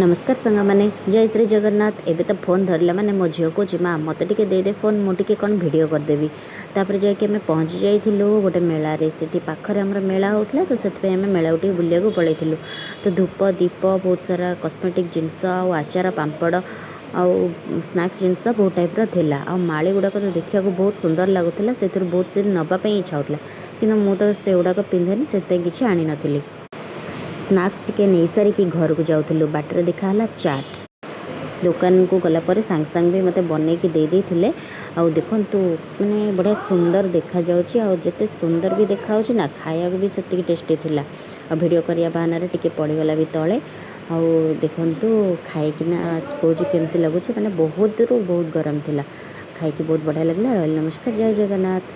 ନମସ୍କାର ସାଙ୍ଗମାନେ, ଜୟ ଶ୍ରୀ ଜଗନ୍ନାଥ। ଏବେ ତ ଫୋନ୍ ଧରିଲା ମାନେ ମୋ ଝିଅ କହୁଛି, ମା ମୋତେ ଟିକେ ଦେଇଦେ ଫୋନ୍, ମୁଁ ଟିକେ କ'ଣ ଭିଡ଼ିଓ କରିଦେବି। ତାପରେ ଯାଇକି ଆମେ ପହଞ୍ଚି ଯାଇଥିଲୁ ଗୋଟେ ମେଳାରେ। ସେଠି ପାଖରେ ଆମର ମେଳା ହେଉଥିଲା, ତ ସେଥିପାଇଁ ଆମେ ମେଳାକୁ ଟିକେ ବୁଲିବାକୁ ପଳେଇଥିଲୁ। ତ ଧୂପ ଦୀପ, ବହୁତ ସାରା କସ୍ମେଟିକ୍ ଜିନିଷ ଆଉ ଆଚାର, ପାମ୍ପଡ଼ ଆଉ ସ୍ନାକ୍ସ ଜିନିଷ ବହୁତ ଟାଇପ୍ର ଥିଲା। ଆଉ ମାଳି ଗୁଡ଼ାକ ତ ଦେଖିବାକୁ ବହୁତ ସୁନ୍ଦର ଲାଗୁଥିଲା। ସେଥିରୁ ବହୁତ ସେ ନେବା ପାଇଁ ଇଚ୍ଛା ହେଉଥିଲା, କିନ୍ତୁ ମୁଁ ତ ସେଗୁଡ଼ାକ ପିନ୍ଧେନି, ସେଥିପାଇଁ କିଛି ଆଣିନଥିଲି। ସ୍ନାକ୍ସ ଟିକେ ନେଇସାରିକି ଘରକୁ ଯାଉଥିଲୁ, ବାଟରେ ଦେଖା ହେଲା ଚାଟ୍ ଦୋକାନକୁ। ଗଲା ପରେ ସାଙ୍ଗେ ସାଙ୍ଗେ ବି ମୋତେ ବନେଇକି ଦେଇ ଦେଇଥିଲେ। ଆଉ ଦେଖନ୍ତୁ, ମାନେ ବଢ଼ିଆ ସୁନ୍ଦର ଦେଖାଯାଉଛି। ଆଉ ଯେତେ ସୁନ୍ଦର ବି ଦେଖାଯାଉଛି ନା, ଖାଇବାକୁ ବି ସେତିକି ଟେଷ୍ଟି ଥିଲା। ଆଉ ଭିଡ଼ିଓ କରିବା ବାହାନାରେ ଟିକେ ପଡ଼ିଗଲା ବି ତଳେ। ଆଉ ଦେଖନ୍ତୁ, ଖାଇକିନା କହୁଛି କେମିତି ଲାଗୁଛି। ମାନେ ବହୁତରୁ ବହୁତ ଗରମ ଥିଲା, ଖାଇକି ବହୁତ ବଢ଼ିଆ ଲାଗିଲା। ରହିଲି, ନମସ୍କାର, ଜୟ ଜଗନ୍ନାଥ।